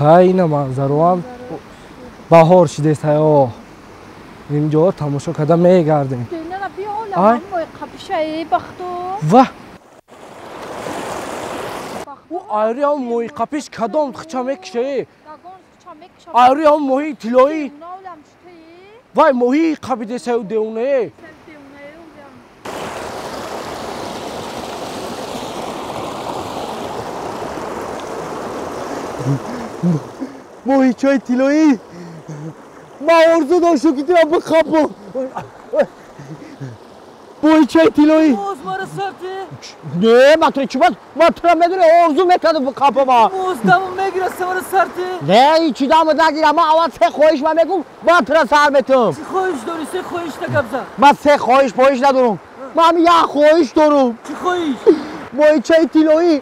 Хай ина манзароам баҳор шидест ҳаё. Инҷо тамошо карда мегардем. Ва ӯ айриам моҳи қапиш кадом хича мекише? Айриам моҳи тиллоӣ. Вай моҳи қапидесаю деунае. Моҳичаи тиллоӣ. Ман орзу доштам ки туро бихапам. Моҳичаи тиллоӣ. Боз маро сарти? Не, ман туро чӣ бад? Ман туро медонӣ орзу мекардам бихапам. Боз дамам мегирад маро сарти? Не, ҳечи дамат нагирад. Ман аввал се хоҳиш ман мегӯм, ман туро сар метам. Чӣ хоҳиш дорӣ? Се хоҳиш гап зан. Ман се хоҳиш поҳиш надорам. Ман ҳамин як хоҳиш дорам. Чӣ хоҳиш? Моҳичаи тиллоӣ.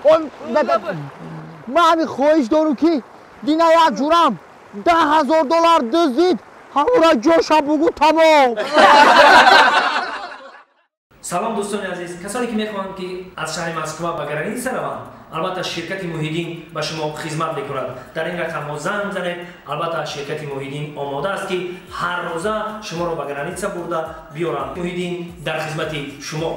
Ман ҳамин хоҳиш дорам ки дина як ҷурам 10,000 доллар дуздид, ҳамура ҷоша бугу тамом. Салом дӯстони азиз, касоне ки мехоҳанд ки аз шаҳри Москва ба граница раванд, албатта ширкати Муҳиддин ба шумо хизмат мекунад. Дар ин рақамҳо занг занед, албатта ширкати Муҳиддин омода аст ки ҳар рӯза шуморо ба граница бурда биёранд. Муҳиддин дар хизмати шумо.